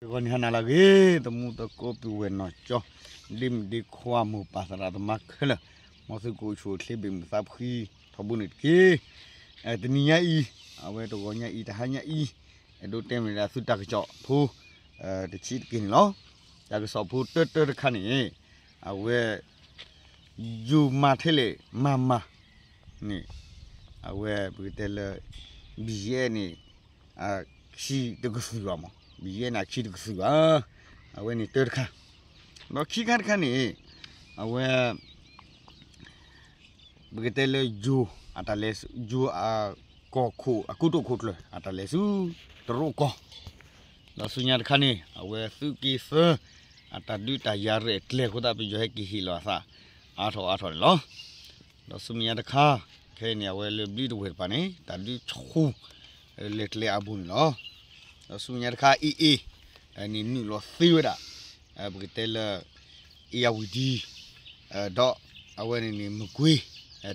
ဂီၤနံၤဟါနၤလၢအဂ့ၤ သမူသကိးပုၢ်ဝဲၢ်နီၢ်ကၠီ ဒ့မုၣ်ဒ့ခွါ မိၢ်ပၢ်သရၣ်သမါခဲလၢာ် မ်သုကအိၣ်ဆူၣ်အိၣ်ချ့ ဘၣ်မုာ်သးဖှံထီဘိန့ၣ်တက့ၢ်. တနံၤညါအံၤ အဝဲတဂီၤညါအံၤ တဟါညါအံၤ အဲၣ်ဒိးတဲမ့ၢ်ဒၣ်သုတၢ်ကစီၣ်ဖိ တဆံးတက့ၢ်န့ၣ်လီၤ. တၢ်ကစီၣ်ဖိတၢတၢတခါန့ၣ် အဝဲ ယိၤမၤထဲလဲၣ်မၤမၤန့ၣ် အဝဲပကတဲလၢ ဘံၣ်ယဲၢ်န့ၣ် အခံတကသုၣ်ဘၣ်မး ဘံၣ်ယဲၢ်န့ၣ်အခံတကသုၣ်ဘၣ်. အဝဲန့ၣ်တၢတခါ ဒီးခံခါတခါန့ၣ် အဝဲ ပကတဲလၢယိၤ အတၢ်လဲၤဆူ ယိၤအကီၢ်ခိၣ် အကူတိာ်ခိၣ်ကျၢၢ် အတၢ်လဲၤဆူ တရူးကီၢ် ဒီးဆူညါတခါန့ၣ် အဝဲသုးက့သၢ အတၢ်ဒုးတၢ်ယၤရဲၣ်ကျဲၤအဃိသတး ပယီၤဟဲက့ၤဟ့ၣ်လီၤအသး အါထီၣ်အါထီၣ်န့ၣ်လီၤ. ဒီးဆူမဲာ်ညါတခါ ခဲအံၤန့ၣ် အဝဲလၢဘျံးတဝဲၢ်တပၤန့ၣ် တၢ်ဒုးဆူၣ် လဲၤကျဲအါဘိန့ၣ်လီၤ. ဒီးဆူမဲာ်ညါတခါ အ့ၣ်အ့ၣ် န့ၣ်နုာ်လီၤသ့ဝဲဒၣ် ပကတဲလၢ အ့ၣ်ယၣ်ဝံၤဒံ ဒီးအဝဲန့ၣ်န့ၣ် မကွ့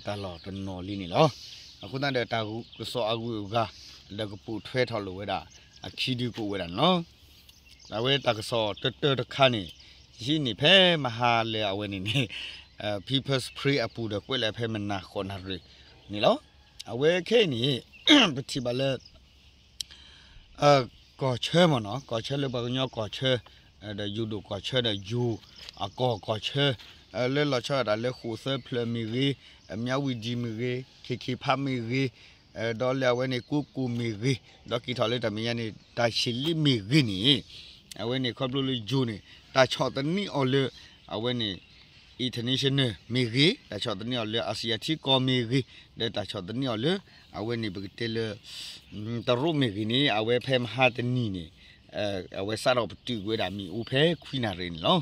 တၢ်လီၢ်တနီၤလံန့ၣ်လီၤ. အဃိသတးဒီး တၢ်ကစီၣ်အဂုၤအဂၤ ဒီးကပိာ်ထွဲထီၣ်လိာ်ဝဲဒၣ် အခံဒုကအိၣ်ဝဲဒၣ်န့ၣ်လီၤ. အဝဲတၢ်ကစီၣ်တၢတၢတခါန့ၣ် ယဟံးန့ၢ်ဖဲမဟါလၢအဝဲန့ၣ်န့ၣ် People's Spring အပူၤဒီးကွဲးလၢဖဲမနၤဃိးနၣ်ရံၣ်န့ၣ်လီၤ. အဝဲခဲအံၤန့ၣ် ပထံၣ်ဘၣ်လၢ ကီၢ်ဆၢမ့ၢ်နီၤ ကီၢ်ဆၢလၢပှၤကညီကီၢ်ဆၢ ဒီးယိၤဒိၣ်ကီၢ်ဆၢဒီးယိၤအကီၢ်ကီၢ်ဆၢ လၢလီၤဆီဒၣ်တၢ်လၢဃိၣ်သၢဖျၢၣ်မ့ၢ်ဂ့ၤ, အမၠါဝံၤဒံမ့ၢ်ဂ့ၤ, ခ့ခ့ဖးမ့ၢ်ဂ့ၤ, ဒီးလၢအဝဲန့ၣ် ကိကိၣ်မ့ၢ်ဂ့ၤ, ဒီးက့ၤထီၣ်လၢတၢ်မဲာ်ညါန့ၣ် တၢ်ဆံးလ့မ့ၢ်ဂ့ၤန့ၣ် အဝဲန့ၣ်ခီဖျိလၢယိၤန့ၣ် တၢ်ဆီၣ်သနံးအီၤလၢ အဝဲန့ၣ် international မ့ၢ်ဂ့ၤ, တၢ်ဆီၣ်သနံးအီၤလၢ Asiatic ကီၢ်မ့ၢ်ဂ့ၤ, ဒီးတၢ်ဆီၣ်သနံးအီၤလၢ အဝဲန့ၣ်ပကတဲလၢ တရူးမ့ၢ်ဂ့ၤန့ၣ် အဝဲဖဲမဟါတနံၤန့ၣ် အဝဲစးထီၣ်ပတုာ်ကွံာ်ဝဲဒၣ်မ့ၣ်အူဖဲခွံနၣ်ရံၣ်န့ၣ်လီၤ.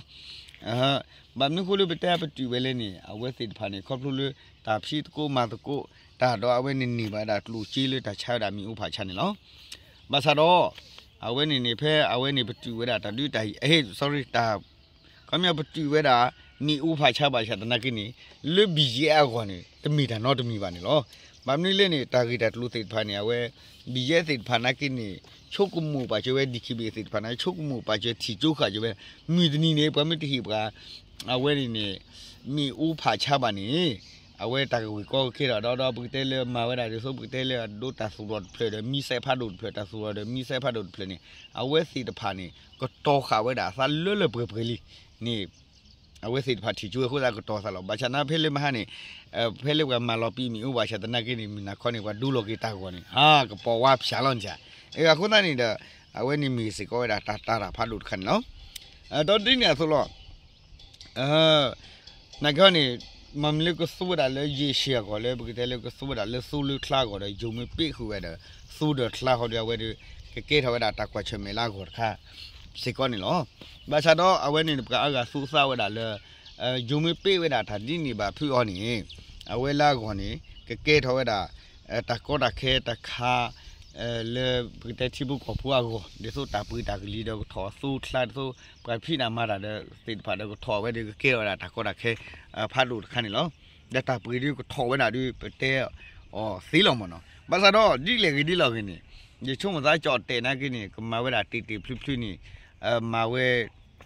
ဘၣ်မနုၤအဃိလၢပတဲပတုာ်ဝဲလဲၣ်န့ၣ် အဝဲသ့ၣ်တဖၣ်န့ၣ် ခီဖျိလၢတၢ်ဖံးသကိးမၤသကိးတၢ်ဒီး အဝဲန့ၣ်န့ၢ်ဘၣ်ဝဲဒၣ်ကျိၣ်စ့လၢတၢ်ဆါဝဲဒၣ်မ့ၣ်အူဖးဆါန့ၣ်လီၤ. ဘၣ်ဆၣ်ဒီး အဝဲန့ၣ်န့ၣ် ဖဲအဝဲန့ၣ်ပတုာ်ဝဲဒၣ်တၢ်ဒုးတၢ်ယၤ sorry တၢ် ခီပညီပတုာ်ဝဲဒၣ် မ့ၣ်အူဖးဆါဘၣ်ဆၣ်သနာ်က့န့ၣ် လၢ ဘံၣ်ယဲၢ် အဂီၢ်န့ၣ် တမ့ၢ်တၢ်နီတမံၤဘၣ်န့ၣ်လီၤ. ဘၣ်မနုၤလဲၣ်န့ၣ် တၢ်ဂ့ၢ်တၢ်ကျိၤသ့ၣ်တဖၣ်န့ၣ် အဝဲ ဘံၣ်ယဲၢ် သ့ၣ်တဖၣ်နာ်က့န့ၣ် ဆိကမိၣ်ပာ်စၢၤဝဲ ဒံၣ်ခ့ဘ့ၣ် သ့ၣ်တဖၣ်န့ၣ် ဆိကမိၣ်ပာ်စၢၤထံၣ်ကၠိဃာ်စၢၤဝဲ မုၢ်တနံၤန့ၣ် ပှၤမ့ၢ်တဟ့ၣ်ပှၤ အဝဲန့ၣ်န့ၣ် မ့ၣ်အူဖးဆါဘၣ်န့ၣ် အဝဲတၢ်ကဝံၤကီကကဲထီၣ်ဒီး ဒီးပကတဲလၢမၤဝဲဒၣ်ဒ်သိး ပကတဲလၢအဒိတၢ်သူၣ်ထီၣ်တဖျၢၣ်ဒီး မံစဲးဖးဒိၣ်တဖျၢၣ် တၢ်သူၣ်ထီၣ်ဒီး မံစဲးဖးဒိၣ်တဖျၢၣ်န့ၣ် အဝဲသ့ၣ်တဖၣ်န့ၣ် ကတီၤဃာ်ဝဲဒၣ်အသးလၢလၢပှဲၤပှဲၤလံန့ၣ် အဝဲသ့ၣ်တဖၣ်ထံၣ်ကၠိအဃိသတးကတီၤသးလီၤ. ဘၣ်ဆၣ်န့ၣ် ဖဲလၢမဟါန့ၣ် ဖဲလၢပှၤမၤလီၤပံာ်မ့ၣ်အူဘၣ်ဆၣ်သနာ်က့န့ၣ် မုၢ်နၤခီန့ၣ် ပှၤဒိလီၤက့ၤတၢ်ဂီၤန့ၣ် ဟါ ကပီၤဝါဖၠးလီၤန့ၣ် အဃိသတးန့ၣ်ဒီး အဝဲန့ၣ်မ့ၢ်စ့ၢ်ကီးဝဲဒၣ်တၢ်တာ်တၢ်ဖးဒိၣ်တခါန့ၣ်လီၤ. ဒီးဒ်န့ၣ်အသိးလီၤ နာ်က့န့ၣ် မ့မ့ၢ်လၢကသူဝဲဒၣ်လၢယ့ၣ်ၡံအဂီၢ်လၢ ပကတဲလၢကသူဝဲဒၣ်လၢသိလၢချါအဂီၢ်ဒီး ယိၤမ့ၢ်ပ့ၣ်ဃုာ်ဝဲဒီး သိဒီးချါဃီဒီး အဝဲဒီး ကကဲထီၣ်ဝဲဒၣ်တၢ်ကွၢ်ဆၢၣ်မဲာ်လၢအဂီၢ်တခါ စ့ၢ်ကီးန့ၣ်လီၤ. ဘၣ်ဆၣ်ဒီးအဝဲန့ၣ် ပှၤအါဂၤသူသးဝဲဒၣ်လၢ ယိၤမ့ၢ်ပ့ၣ်ဝဲဒၣ်တၢ်ဒ်န့ၣ်ဘၣ်ဖုးအီၤန့ၣ် အဝဲလၢအဂီၢ်န့ၣ် ကကဲထီၣ်ဝဲဒၣ် တၢ်ကီတၢ်ခဲတခါ လၢပကတဲထံဖိကီၢ်ဖိအဂီၢ် ဒ်သိးတၢ်ပှ့ၤတၢ်ကလံၤဒီးကထီၣ်သိချါ ဒ်သိးပှၤဖံးတၢ်မၤတၢ်ဒီးသ့ၣ်တဖၣ်ဒီးကထီၣ်ဝဲဒီးကကဲထီၣ်ဝဲဒၣ်တၢ်ကီတၢ်ခဲ ဖးဒိၣ်တခါန့ၣ်လီၤ. ဒီးတၢ်ပှ့ၤဒုးကထီၣ်ဝဲဒၣ်ဒုး ပတဲအီၤသ့လီၤမ့ၢ်နီၤ. ဘၣ်ဆၣ်ဒီးဒ်လဲၣ်ဂ့ၤဒ်လဲၣ်ဂ့ၤန့ၣ် ယဆိကမိၣ်သးကၠီၣ်တဲာ်နာ်က့န့ၣ် ကမၤဝဲဒၣ်တ့ၢ်တ့ၢ်ဖျုးဖျုးန့ၣ် မၤဝဲ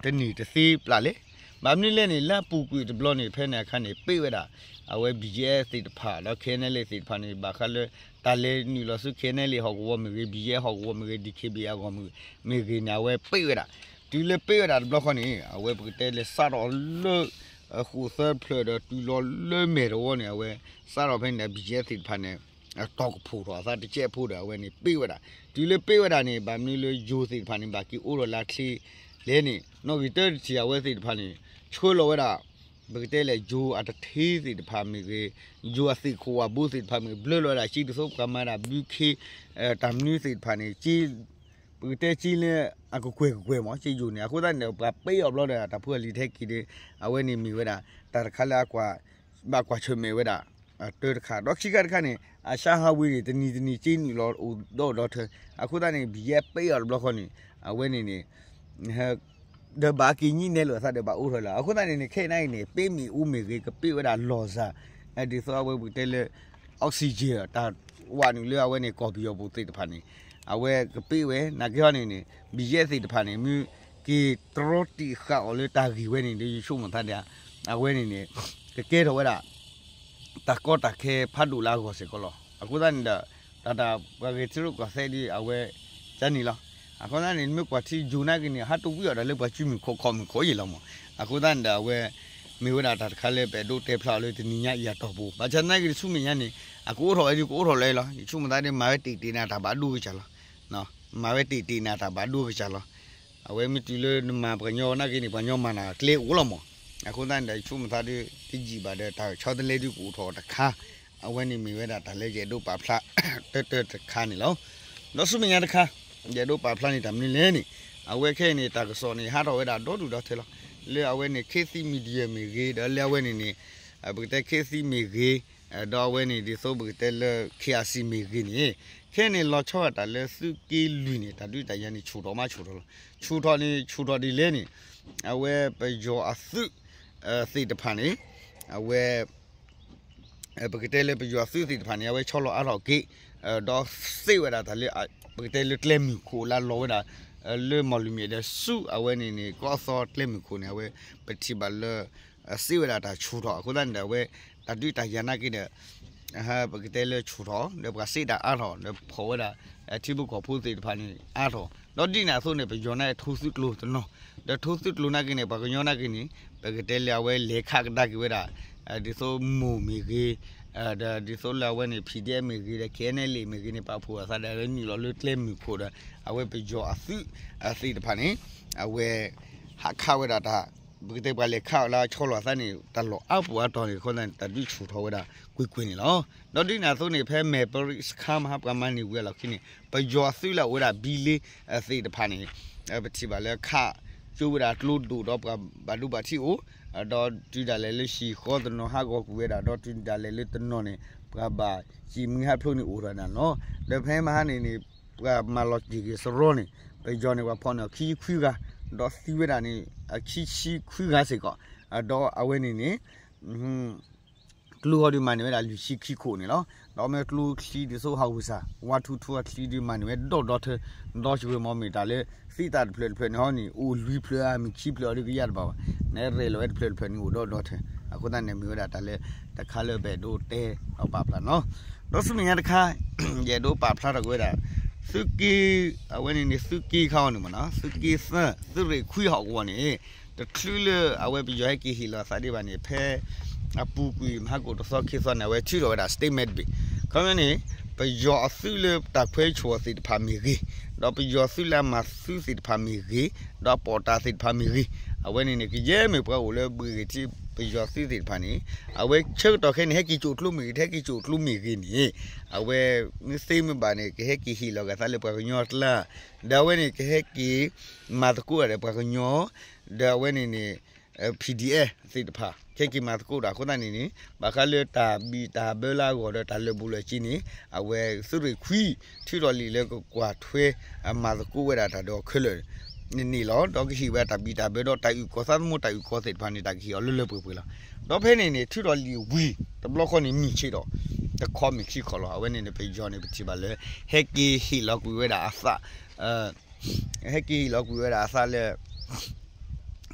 တန့ၢ်တသ့ပျၢ်လဲၣ်. ဘၣ်မနုၤလဲၣ်န့ၣ် လၢအပူၤကွံာ်တဘျီန့ၣ် ဖဲန့ၣ်အခါန့ၣ် ပ့ၣ်ဝဲဒၣ် အဝဲ ဘံၣ်ယဲၢ် သ့ၣ်တဖၣ် ဒီး ခဲအံၤနဲလ့ၣ် သ့ၣ်တဖၣ်န့ၣ် ဘၣ်ဃးလၢ တၢ်လဲၤနုာ်လီၤဆူ ခဲအံၤနဲလ့ၣ် ဟီၣ်ကဝီၤမ့ၢ်ဂ့ၤ ဘံၣ်ယဲၢ် ဟီၣ်ကဝီၤမ့ၢ်ဂ့ၤ ဒံၣ်ခ့ဘ့ၣ် အဂီၢ်မ့ၢ်ဂ့ၤန့ၣ် အဝဲပ့ၣ်ဝဲဒၣ်. တုၤလၢပ့ၣ်ဝဲဒၣ်တဘျီဃီန့ၣ် အဝဲပကတဲလဲၤစးထီၣ်လၢ ဃိၣ်သၢဖျၢၣ်ဒီးတုၤလီၤလၢမဲာ်တဝီန့ၣ် အဝဲစးထီၣ်ဖဲန့ၣ် ဘံၣ်ယဲၢ် သ့ၣ်တဖၣ်န့ၣ် တီၢ်ကဖှိၣ်ထီၣ်အသးတစဲးဖိဒီး အဝဲန့ၣ်ပ့ၣ်ဝဲဒၣ်. တုၤလၢပ့ၣ်ဝဲဒၣ်န့ၣ် ဘၣ်မနုၤလၢယိၤသ့ၣ်တဖၣ်န့ၣ် ဘၣ်က့ၤအိၣ်ထီၣ်လၢချ့လဲၣ်န့ၣ် နီၣ်ဂံၢ်တၢတထံၣ် အဝဲသ့ၣ်တဖၣ်န့ၣ် ဆှၢလီၤဝဲဒၣ် ပကတဲလဲၣ် ယိၤအတထ့သ့ၣ်တဖၣ်မ့ၢ်ဂ့ၤ ယိၤအသ့ၣ်ခိၣ်ဝၣ်ဘိသ့ၣ်တဖၣ်မ့ၢ်ဂ့ၤ ဘျၢလီၤဝဲဒၣ် က့ဒ်သိးပှၤမၤဒၣ်ဘုခ့ တၢ်မနုၤသ့ၣ်တဖၣ်န့ၣ် ပကတဲက့လၢအကကွဲၢ်ကကွဲၢ်မး က့ယိၤန့ၣ် အဃိသတးန့ၣ်ဒီး ပှၤပ့ၣ်အီၤဘျီဒီး တၢ်ဖိအလံၤတဟဲက့ၤဒီး အဝဲန့ၣ်မ့ၢ်ဝဲဒၣ် တၢ်တခါလၢအကွၢ် ဘၣ်ကွၢ်ဆၢၣ်မဲာ်ဝဲဒၣ် တၢတခါ ဒီးခံခါတခါန့ၣ် အရှါဟးဝ့ၤန့ၣ် တနံၤတနံၤက့နုာ်လီၤအိၣ်ဒီးဒီးထၢ အဃိသတးန့ၣ် ဘံၣ်ယဲၢ်ပ့ၣ်အီၤတဘျီဃီန့ၣ် အဝဲန့ၣ်န့ၣ် ဒီးဘၣ်က့ၤညံနဲလီၤအသးဒီးဘၣ်အိၣ်ထီၣ်လီၤ. အဃိသတးန့ၣ်န့ၣ် ခဲအံၤန့ၣ် ပ့ၣ်မ့ၣ်အူမ့ၢ်ဂ့ၤ ကပ့ၣ်ဝဲဒၣ်လီၢ်စၢ် ဒ်သိးအဝဲပကတဲလၢ oxygen တၢ်ဝးနုာ်လၢအဝဲန့ၣ် ကီၢ်ပယီၤပူၤသ့ၣ်တဖၣ်န့ၣ် အဝဲကပ့ၢ်ဝဲ နာ်က့ဟီန့ၣ်န့ၣ် ဘံယဲၣ်သ့ၣ်တဖၣ်န့ၣ် မ့ၢ်က့ၤတြီတံာ်ဃာ်အီၤလၢတၢ်ဂ့ၢ်ဝဲန့ၣ်ဒီး ယဆိကမိၣ်သးဒ် အဝဲန့ၣ်န့ၣ် ကကဲထီၣ်ဝဲဒၣ် တၢ်ကီတၢ်ခဲဖးဒိၣ်လၢအဂီၢ်စ့ၢ်ကီးလီၤ. အဃိသတးန့ၣ်ဒီး တၢ်တၢ်ပှၤဂဲၤထံရူၢ်ကီၢ်သဲးဒ်အဝဲ ကန့ၣ်လီၤ. အဃိသတးန့ၣ် မ့ၢ်ကွၢ်ထံယိၤနာ်က့န့ၣ် ဟးတဝံၣ်အီၤဒီးလၢပှၤစုမုၢ်ခိၣ်ခီၣ်မုၢ်ခိၣ်အံၤလီၤမး. အဃိသတးန့ၣ်ဒီး အဝဲ မ့ၢ်ဝဲဒၣ်တၢ်တခါလၢပအဲၣ်ဒိးတဲဖျါအီၤလၢတနံၤညါအံၤအတီၢ်ပူၤ ဘၣ်ဆၣ်သနာ်က့ဒီးဆူမဲာ်ညါန့ၣ် အကအိးထီၣ်ဝဲဒ်ကအိးထီၣ်လၢအံၤလီၤ. ယဆိကမိၣ်သးဒ်မၤဝဲတ့ၢ်တ့ၢ်န့ၣ် တၢ်ဘၣ်ဒိကစၢ်လီၤ. မၤဝဲတ့ၢ်တ့ၢ်န့ၣ် တၢ်ဘၣ်ဒိကစၢ်လီၤ. အဝဲမ့ၢ်တုၤလၢနမၤပှၤကညီနာ်က့န့ၣ် ပှၤကညီမၤနၤကျဲအိၣ်လီၤမး. အဃိသတးန့ၣ်ဒီး ယဆိကမိၣ်သးဒီး တယံာ်ဘၣ်ဒီး တၢ်ဆီတလဲဒ်ကအိးထီၣ်တခါ အဝဲန့ၣ်မ့ၢ်ဝဲဒၣ်တၢ်လၢယအဲၣ်ဒိးပာ်ဖျါ တၢတၢတခါန့ၣ်လီၤ. ဒီးဆူမဲာ်ညါတခါ ယအဲၣ်ဒိးပာ်ဖျါန့ၣ် တၢ်မနုၤလဲၣ်န့ၣ် အဝဲခဲအံၤန့ၣ် တၢ်ကစီၣ်န့ၣ်ဟးထီၣ်ဝဲဒၣ်ဒီဒူၣ်ဒီထၢလီၤ. လၢအဝဲန့ၣ် ခေတ်သစ် Media မ့ၢ်ဂ့ၤ ဒီးလၢအဝဲန့ၣ်န့ၣ် ပကတဲ ခေတ်သစ် မ့ၢ်ဂ့ၤ ဒီးအဝဲန့ၣ်ဒ်သိးပကတဲလၢ KRC မ့ၢ်ဂ့ၤန့ၣ် ခဲအံၤန့ၣ် လီၤဆီဒၣ်တၢ်လၢသုးက့လွံၢ်န့ၣ် တၢ်ဒုးတၢ်ယၤန့ၣ် ဆူၣ်ထီၣ်မးဆူၣ်ထီၣ်လီၤ. ဆူၣ်ထီၣ်န့ၣ် ဆူၣ်ထီၣ်ဒ်လဲၣ်န့ၣ် အဝဲပယီၤအသုး သ့ၣ်တဖၣ်န့ၣ် အဝဲ ပကတဲလၢပယီၤသုးသ့ၣ်တဖၣ်န့ၣ် အဝဲဆီလီၤအါထီၣ်က့ၤ ဒီးသ့ဝဲဒၣ်တၢ်လၢ ပကတဲလၢကျဲမုၢ်ခိၣ်လၢလီၤဝဲဒၣ် လၢမီၢ်လူၤမ့ၣ်ဒီးဆူအဝဲန့ၣ်န့ၣ် ကီၢ်အသီကျဲမုၢ်ခိၣ်န့ၣ် အဝဲပထံၣ်ဘၣ်လၢ သ့ဝဲဒၣ်တၢ်ဆူၣ်ထီၣ် အဃိသတးန့ၣ်ဒီး အဝဲတၢ်ဒုးတၢ်ယၤနာ်က့ဒီး ပကတဲလၢဆူၣ်ထီၣ် ဒီးပှၤသ့တၢ်အါထီၣ် ဒီးဖီၣ်ဝဲဒၣ် ထံဖိကီၢ်ဖိသ့ၣ်တဖၣ်န့ၣ် အါထီၣ် ဒီးဒ်န့ၣ်အသိးန့ၣ် ပယီၤန့ၣ်ထိၣ်သုးကျိၤတနီၤ ဒီးထိၣ်သုးကျိၤနာ်က့န့ၣ် ပှၤကညီနာ်က့န့ၣ် ပကတဲလၢအဝဲလဲၤခးကဒါက့ၤဝဲဒၣ် ဒ်သိးမိၢ်မ့ၢ်ဂ့ၤ ဒီးဒ်သိးလၢအဝဲန့ၣ် PDF မ့ၢ်ဂ့ၤ ဒီး KNLA မ့ၢ်ဂ့ၤန့ၣ် ပာ်ဖှိၣ်အသးဒီးလၢနုာ်လီၤလၢကျဲမုၢ်ခိၣ်ဒီး အဝဲပယီၤအသုးသ့ၣ်တဖၣ်န့ၣ် အဝဲ ဟးခးဝဲဒၣ်တၢ် ပကတဲပှၤလဲၤခးအီၤလၢအဆီလီၤအသးန့ၣ် တၢ်လီၢ်အါပူၤအါတီၤန့ၣ် အဃိသတးန့ၣ် တၢ်ဒုးဆူၣ်ထီၣ်ဝဲဒၣ်ကွ့ၢ်ကွ့ၢ်န့ၣ်လီၤ. ဒီးဒ်န့ၣ်အသိးန့ၣ် ဖဲမဲၢ်ပရံးစခါမဟါပှၤမၤန့ၢ်ဝံၤအလီၢ်ခံန့ၣ် ပယီၤအသုးလၢအအိၣ်ဝဲဒၣ်ဘံလ့သ့ၣ်တဖၣ်န့ၣ် ပထံၣ်ဘၣ်လၢခးကၠိဝဲဒၣ်ကျိဒိၣ်ဒီးပှၤဘၣ်ဒိဘၣ်ထံးအိၣ် ဒီးတုၤဒၣ်လဲာ်လၢဟံၣ်ဃီတနီၤဟးဂီၤကွံာ်ဝဲဒၣ် ဒီးတုၤဒၣ်လဲာ်လၢတနီၤန့ၣ် ပှၤဘၣ်စံးမုၢ်ဟးဖျိးန့ၣ်အိၣ်ထီၣ်ဒၣ်န့ၣ်လီၤ. ဒီးဖဲမဟါန့ၣ်န့ၣ် ပှၤမၤလီၤတံၢ်က့ၤစရီန့ၣ် ပယီၤန့ၣ် ပှၤဖီၣ်န့ၢ်အခံခွံဂၤ ဒီးသံဝဲဒၣ်န့ၣ် အခံဆံခွံဂၤစ့ၢ်ကီး ဒီးအဝဲန့ၣ်န့ၣ် ကျိဟီဒုးမၤန့ၢ်ဝဲဒၣ်လွံၢ်ဆံခံခိၣ်န့ၣ်လီၤ. ဒီးမ့ၢ်ကျိချံဒ်သိးဟးဝံစၢ် ဝါထူထူအချံဒုး မၤန့ၢ်ဝဲဒီဒီထၢ ဒီးစံးဝဲမ့ၢ်မ့ၢ်တၢ်လၢ သံသးတဖျၢၣ်တဖျၢၣ်န့ၣ်ဟီန့ၣ် အိၣ်လွံၢ်ဖျၢၣ်ဧါ မ့ၢ်ခံဖျၢၣ်အီၤဒုးကယၢ်တဘၣ်ဘၣ် နရဲၣ်လီၤဝဲတဖျၢၣ်တဖျၢၣ်န့ၣ်အိၣ်ဒီဒီထၢ အဃိသတးန့ၣ်မ့ၢ်ဝဲဒၣ်တၢ်လၢ တခါလၢပအဲၣ်ဒိးတဲဒီးပာ်ဖျါန့ၣ်လီၤ. ဒီးဆူမဲာ်ညါတခါ ယအဲၣ်ဒိးပာ်ဖျါထီၣ်က့ၤဝဲဒၣ် သုးက့ အဝဲန့ၣ်န့ၣ် သုးက့ခါအီၤန့ၣ်မ့ၢ်နီၤ သုးက့သၢ သုးရ့ၣ်ခွံဟီၣ်ကဝီၤန့ၣ် တချုးလၢအဝဲပယီၤဟဲက့ၤဟ့ၣ်လီၤအသးဒံးဘၣ်န့ၣ် ဖဲအပူၤကွံာ်မဟါကိၣ်တသီခံသီန့ၣ် အဝဲထုးထီၣ်ဝဲဒၣ် statement တဘ့ၣ် ခီပညီန့ၣ် ပယီၤအသုးလၢတၢ်ခွဲးဆၢသ့ၣ်တဖၣ်မ့ၢ်ဂ့ၤ, ဒီးပယီၤသုးလၢအမၤသုးသ့ၣ်တဖၣ်မ့ၢ်ဂ့ၤ, ဒီးအပိာ်တၢ်သ့ၣ်တဖၣ်မ့ၢ်ဂ့ၤ, အဝဲန့ၣ်န့ၣ် ကယဲၢ်မ့ၢ်ပှၤအိၣ်လၢဘှ့ၣ်ဂ့ၤထံပယီၤသုးသ့ၣ်တဖၣ်န့ၣ် အဝဲဆၢကတီၢ်ခဲအံၤန့ၣ် ဟဲက့ၤကၠိၣ်ကျိမ့ၢ်ဂ့ၤ တဟဲက့ၤကၠိၣ်ကျိမ့ၢ်ဂ့ၤန့ၣ် အဝဲမ့ၢ်သ့မ့ၢ်ဘၣ်န့ၣ် ကဟဲက့ၤဟ့ၣ်လီၤက့ၤအသးလၢပှၤကညီအကျါ, ဒီးအဝဲန့ၣ် ကဟဲက့ၤမၤသကိးတၢ်ဒီးပှၤကညီ, ဒီးအဝဲန့ၣ်န့ၣ် PDF သ့ၣ်တဖၣ် ကဟဲက့ၤမၤသကိးတၢ်အဃိသတးန့ၣ်န့ၣ် ဘၣ်ဃးလၢတၢ်ဘံၣ်တၢ်ဘၢလၢအဂီၢ်ဒီးတၢ်လၢာ်ဘူၣ်လၢာ်စ့န့ၣ် အဝဲသုးရ့ၣ်ခွံ ထုးထီၣ်လံာ်လၢကကွၢ်ထွဲ မၤသကိးဝဲဒၣ်တၢ်ဒီးခဲလၢာ်န့ၣ်လီၤ. ဒီးကဟ့ၣ်ဝဲဒၣ်တၢ်ဘံၣ်တၢ်ဘၢဒီးတၢ်အုၣ်ကီၤသးသမူတၢ်အုၣ်ကီၤသ့ၣ်တဖၣ်န့ၣ် တၢ်ကဟ့ၣ်အီၤလၢလၢပှဲၤပှဲၤလီၤ. ဒီးဖဲန့ၣ်န့ၣ် ထုးထီၣ်လံာ်ဝံၤ တဘျီဃီန့ၣ် မုၢ်ဆ့ၣ်ဒီး တခီမ့ၢ်ခံခီလီၤ. အဝဲန့ၣ်န့ၣ် ပယီၤန့ၣ် ပထံၣ်ဘၣ်လၢ ဟဲက့ၤဟ့ၣ်လီၤကွံာ်ဝဲဒၣ်အသး ဟဲက့ၤဟ့ၣ်လီၤကွံာ်ဝဲဒၣ်အသးလၢ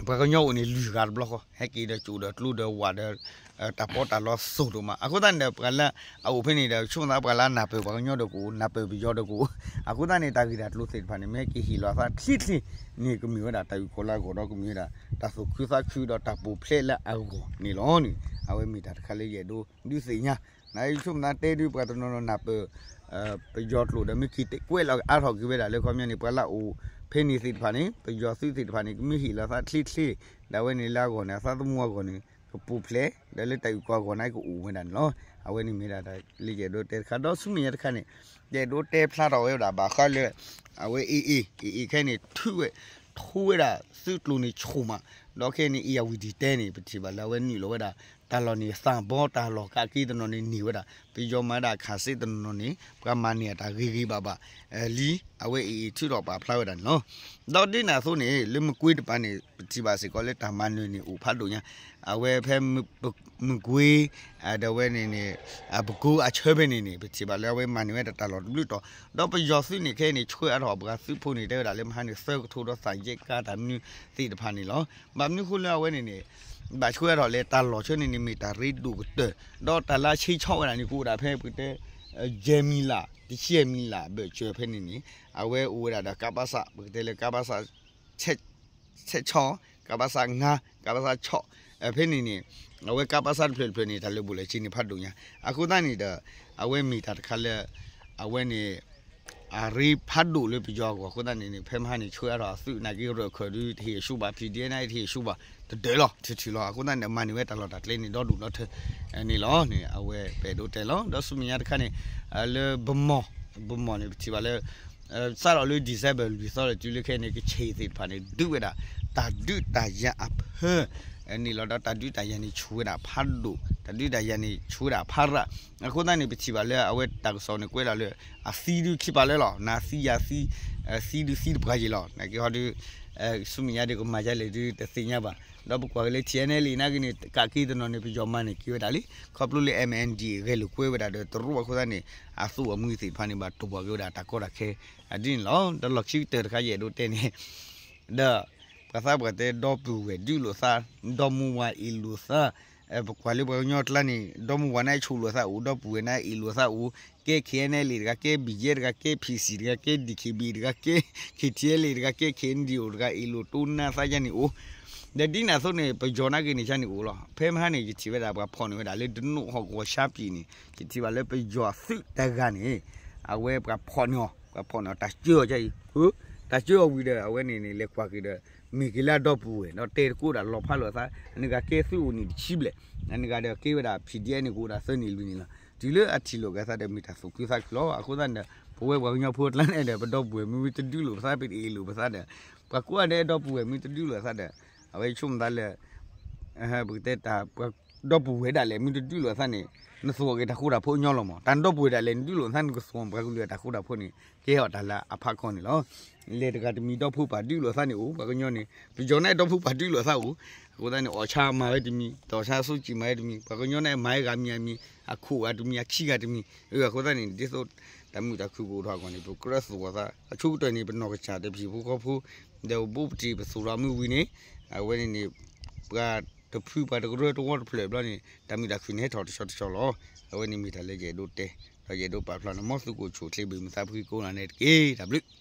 ပှၤကညီအိၣ်န့ၣ်လွံၢ်ဂၤတဘျီဃီ ဟဲက့ၤဒီးကၠိၣ်ဒီးကျိဒီးဝးဒီး တၢ်ပီးတၢ်လီစိၤဒိၣ်မး. အဃိသတးန့ၣ်ဒီး ပှၤလၢအအိၣ်ဖဲန့ၣ်ဒီး ဆိကမိၣ်သးပှၤလၢအနၢ်ပၢၢ်ပှၤကညီဒီးကအိၣ် နၢ်ပၢၢ်ပယီၤဒီးကအိၣ်. အဃိသတးန့ၣ် တၢ်ဂ့ၢ်တၢ်ကျိၤသ့ၣ်တဖၣ်န့ၣ် မ့ၢ်ဟဲက့ၤဟ့ၣ်လီၤအသးချ့ချ့န့ၣ် ကမ့ၢ်ဝဲဒၣ်တၢ်အုၣ်ကီၤလၢအဂီၢ်ဒီး ကမ့ၢ်ဝဲဒၣ်တၢ်သူၣ်ခုသးခုဒီးတၢ်ပူၤဖျဲးလၢအဂီၢ်န့ၣ်လီၤန့ၣ် အဝဲမ့ၢ်တၢ်တခါလၢယအဲၣ်ဒိးဒုးသ့ၣ်ညါ နဆိကမိၣ်သးတဲဒုးပှၤတနီၤနီၤနၢ်ပၢၢ် ပယီၤကျိာ်ဒီး မ့ၢ်က့ၤကွဲးလီၤအါထီၣ်က့ၤဝဲဒၣ်လၢခီပညီန့ၣ် ပှၤလၢအအိၣ်ဖဲန့ၣ်သ့ၣ်တဖၣ်န့ၣ် ပယီၤသုးသ့ၣ်တဖၣ်န့ၣ် ကမ့ၢ်ဟ့ၣ်လီၤသးချ့ချ့ ဒီးအဝဲန့ၣ်လၢအဂီၢ်န့ၣ် အသးသမူအဂီၢ်န့ၣ် ကပူၤဖျဲး ဒီးလၢတၢ်အုၣ်ကီၤအဂီၢ်န့ၣ် ကအိၣ်ဝဲဒၣ်န့ၣ်လီၤ. အဝဲန့ၣ်မ့ၢ်ဒၣ်တၢ်လၢယအဲၣ်ဒိးတဲတခါ ဒီးဆူမဲာ်ညါတခါန့ၣ် ယအဲၣ်ဒိးတဲဖျါထီၣ်ဝဲဒၣ်ဘၣ်ဃးလၢ အဝဲ AA AA ခဲအံၤန့ၣ် ထုးဝဲ ထိးဝဲဒၣ်သုးကျိၤန့ၣ်ဆိၣ်မး ဒီးခဲအံၤန့ၣ် အ့ၣ်ယၣ်ဝံၤဒံၣ်တဲန့ၣ် ပထံၣ်ဘၣ်လၢအဝဲနုာ်လီၤဝဲဒၣ် တၢ်လီၢ်န့ၣ် သၣ်ဘီတၢ်လီၢ်ကးက့တနီၤန့ၣ် န့ၢ်ဝဲဒၣ် ပယီၤမၤဒၣ်ခးစ့တနီၤန့ၣ် ပှၤမၤန့ၢ်အတၢ်ဂ့ၤဂ့ၤဘၣ်ဘၣ် လံ အဝဲအံၤအံၤထုးထီၣ်ပာ်ဖျါဝဲဒၣ်န့ၣ်လီၤ. ဒီးဒ်န့ၣ်အသိးန့ၣ် လၢမကွ့တပၤန့ၣ် ပထံၣ်ဘၣ်စ့ၢ်ကီးလၢတၢ်မၤနၢၤန့ၣ်အိၣ်ဖးဒိၣ်ညါ အဝဲဖဲ မကွ့ ဒီးဝဲန့ၣ်န့ၣ် ပကိအဆၢဖဲန့ၣ်န့ၣ် ပထံၣ်ဘၣ်လၢအဝဲမၤန့ၢ်ဝဲဒၣ်တၢ်လီၢ်တဘျုးတီၤ ဒီးပယီၤသုးန့ၣ်ခဲအံၤန့ၣ် ဆှၢအါထီၣ်ပှၤသုးဖိန့ၣ် တဲဝဲဒၣ်လၢမဟါန့ၣ်သၢကထိဒီးသၣ်ယဲၢ်ကါတၢ်မနုၤသ့ၣ်တဖၣ်န့ၣ်လီၤ. ဘၣ်မနုၤဃိလၢအဝဲန့ၣ်န့ၣ် ဘၣ်ဆှၢအါထီၣ်လဲၤတၢ်လီၢ်ဆၢန့ၣ်န့ၣ် မ့ၢ်တၢ်ရ့ဒိၣ်ကတၢၢ် ဒီးတၢ်လၢဆ့ဆီဝဲဒၣ်န့ၣ် ကအိၣ်ဒၣ်ဖဲပကတဲ ယဲၢ်မံၤလး တဆံယဲၢ်မံၤလးဘၢၣ်စၢၤဖဲန့ၣ်န့ၣ် အဝဲအိၣ်ဝဲဒၣ်ဒီး ကပစ ပကတဲလၢ ကပစ ဆဲးဆီ ကပစ ငါး ကပစ ဆီ ဖဲန့ၣ်န့ၣ် အဝဲကပစတဖျၢၣ်တဖျၢၣ်န့ၣ် တၢ်လၢာ်ဘူၣ်လၢာ်စ့ၤန့ၣ်ဖးဒိၣ်ညါ အဃိသတးန့ၣ်ဒီး အဝဲမ့ၢ်တၢ်တခါလၢ အဝဲန့ၣ် အရ့ဖးဒိၣ်လၢပယီၤအဂီၢ်အဃိသတးန့ၣ်န့ၣ် ဖဲမဟါန့ၣ်ဆှၢအါထီၣ်အသုးနာ်က့ ရၢၢ်ခၢၣ်ဒုးတဟ့ၣ်အဆူၣ်ဘၣ် ဖံၣ်ဒံး တဟ့ၣ်အဆူၣ်ဘၣ် တဒၢးလီၤ ထုးထုးလီၤ အဃိသတးန့ၣ် မၤန့ၢ်ဝဲတၢ်လီၢ်တၢ်ကျဲန့ၣ်ဒီဒူၣ်ဒီထၢ န့ၣ်လီၤန့ၣ် အဝဲပအဲၣ်ဒိးတဲလီၤ ဒီးဆူမဲာ်ညါတခါန့ၣ် လၢ ဘမီၢ်န့ၣ် ပထံၣ်ဘၣ်လၢ စးထီၣ်လၢ December လွံၢ်သီဒီးတုၤလၢခဲအံၤန့ၣ် ကခ့ၣ်သ့ၣ်တဖၣ်န့ၣ် ဒုးဝဲဒၣ် တၢ်ဒုးတၢ်ယၤအဖၢ န့ၣ်လီၤ ဒီးတၢ်ဒုးတၢ်ယၤန့ၣ်ဆူၣ်ဝဲဒၣ်ဖးဒိၣ် တၢ်ဒုးတၢ်ယၤန့ၣ်ဆူၣ်ဝဲဒၣ်ဖးရၣ် အဃိသတးန့ၣ် ပထံၣ်ဘၣ်လၢအဝဲတၢ်ကစီၣ်န့ၣ်ကွဲးဒၣ်လၢ အသံဒုးခံပာ်လၢလီၤ နသံယၤသံ သံဒုးသံတပှၤယံၤလီၤ နာ်က့ဟီဒုး ဆူမဲာ်ညါဒုးကမၤယါလဲၣ်ဒုးတသ့ၣ်ညါဘၣ် ဒီးပကွၢ်က့ၤလၢ ထံၣ်အဲၣ်နဲလံ နာ်က့န့ၣ် ကးက့တနီၤန့ၣ် ပယီၤမၤန့ၢ်က့ၤဝဲဒၣ်လံ ခီဖျိလၢ MNDAA ဂဲၤလိာ်ကွဲဝဲဒၣ်ဒီးတရူးအဃိသတးန့ၣ် အသုးအမုၢ်သ့ၣ်တဖၣ်န့ၣ် ဘၣ်တိၢ်ပှၤက့ၤဝဲဒၣ်တၢ်ကီတၢ်ခဲ ဒ်န့ၣ်လီၤ ဒီးလီၢ်ခံကတၢၢ်တခါယအဲၣ်ဒိးတဲန့ၣ် ဒီး ပှၤသးပှၢ်တဲဒီပုၢ်ဝဲၢ်ဒုးလိာ်သး ဒီမါဝၤအ့ၣ်လိာ်သး ပကွၢ်လၢပှၤကညီကျါန့ၣ် ဒီမါဝၤန့ၣ်ဆိၣ်လိာ်သးအိၣ် ဒီပုၢ်ဝဲၢ်န့ၣ်အ့ၣ်လိာ်သးအိၣ် ကဲ KNLA တဂၤ ကဲ BGF တဂၤ ကဲ PC တဂၤ ကဲ DKB တဂၤ ကဲ KTLA တဂၤ ကဲ KNDO တဂၤ အ့ၣ်လိာ်တိၢ်နါသးယါန့ၣ်အိၣ် ဒီးဒ်န့ၣ်အသိးန့ၣ် ပယီၤနာ်က့န့ၣ် ကန့ၣ်အိၣ်လီၤ ဖဲမဟါန့ၣ် ယထံၣ်ဝဲဒၣ်ပှၤဖီၣ်န့ၢ်ဝဲဒၣ်လၢဒနိးဟီၣ်ကဝီၤရှါပံၤန့ၣ် ယထံၣ်ဘၣ်လၢပယီၤသုးတဂၤန့ၣ် အဝဲပှၤဖီၣ်န့ၢ်အီၤ ပှၤဖီၣ်န့ၢ်အီၤ တၢ်စၢအီၤကအံၤ တၢ်စၢအီၤဝံၤဒီး အဝဲန့ၣ်န့ၣ် လဲၤကွၢ်က့ၤဒီး မ့ၢ်က့ၤလၢအဒီပုၢ်ဝဲၢ် ဒီးတဲတကိးဒၣ်လီၤဖးလိာ်အသး အန့ၣ်ဂၤကဲသုးအိၣ်နံၣ်တဆံဘျဲၣ် အန့ၣ်ဂၤဒီးကဲဝဲဒၣ် ဖံၣ်ဒံးအဲၣ်န့ၣ် ကအိၣ်ဒၣ်သၢနံၣ်လွံၢ်နံၣ်လီၤ တုၤလၢအထံၣ်လိာ်က့ၤသးဒီး မ့ၢ်တၢ်သူၣ်ခုသးခုလီၤ အဃိသတးန့ၣ်ဒီး ပဝဲပှၤကညီဖိအကျါန့ၣ်ဒီး ပဒီပုၢ်ဝဲၢ်မ့ၢ်တဒုးလိာ်ပသး ပတအ့ၣ်လိာ်ပသးဒီး ပှၤကိးဂၤဒဲးဒီပုၢ်ဝဲၢ်မ့ၢ်တဒုးလိာ်သးဒီး အဝဲဆိကမိၣ်သးလၢ ပကတဲတၢ် ပှၤဒီပုၢ်ဝဲၢ်ဒၣ်လဲာ်မ့ၢ်တဒုးလိာ်သးန့ၣ် နသူၣ်အီၣ်က့ၤတၢ်ဃူတၢ်ဖိးညီလီၤမး တၢ်ဒီပုၢ်ဝဲၢ်ဒၣ်လဲာ်နဒုးလိာ်သး နကသူၣ်အီၣ်ပှၤကလုာ်အတၢ်ဃူတၢ်ဖိးန့ၣ် ကဲထီၣ်တၢ်လၢအဖးခီန့ၣ်လီၤ လဲၤတဂၤတမံၤဒီဖိပၢ်ဒုးလိာ်သးန့ၣ်အိၣ် ပှၤကညီန့ၣ် ပယီၤန့ၣ်ဒီဖိပၢ်ဒုးလိာ်သးအိၣ် အဃိသတးန့ၣ် အီၣ်ဆါမၤဝဲတမံၤ တအီၣ်ဆါအစူးကံၣ်မၤဝဲတမံၤ ပှၤကညီန့ၣ်မၤဝဲဂၤမံၤဂၤမံၤ အခိၣ်ဂၤတမံၤ အခံဂၤတမံၤ အဃိသတးန့ၣ် ဒ်သိး တၢ်မုာ်တၢ်ခုၣ်ကအိၣ်ထီၣ်အဂီၢ်န့ၣ် ပကြၢးသူၣ်အီၣ်သး အဆိကတၢၢ်န့ၣ် ပနီၢ်ကစၢ်တပျံၤဖိဃီဖိ ဒီးဘိပတံၢ်ပသူၣ်ထီၣ်မုၢ်ဝံၤန့ၣ် အဝဲန့ၣ်န့ၣ် ပှၤတဖုပှၤတကရၢတဝီတဖျၢၣ်ဘျီန့ၣ် တၢ်မုာ်တၢ်ခုၣ်န့ၣ်ဟဲထီၣ်တဆီတဆီလီၤ အဝဲန့ၣ်မ့ၢ်တၢ်လၢယအဲၣ်ဒိးတဲ ဒီးယအဲၣ်ဒိးပာ်ဖျါန့ၣ် မ်သုကအိၣ်ဆူၣ်အိၣ်ချ့ဘၣ်မုာ်သးဖှံကိးဂၤဒဲးန့ၣ်တက့ၢ် တၢ်ဘျုး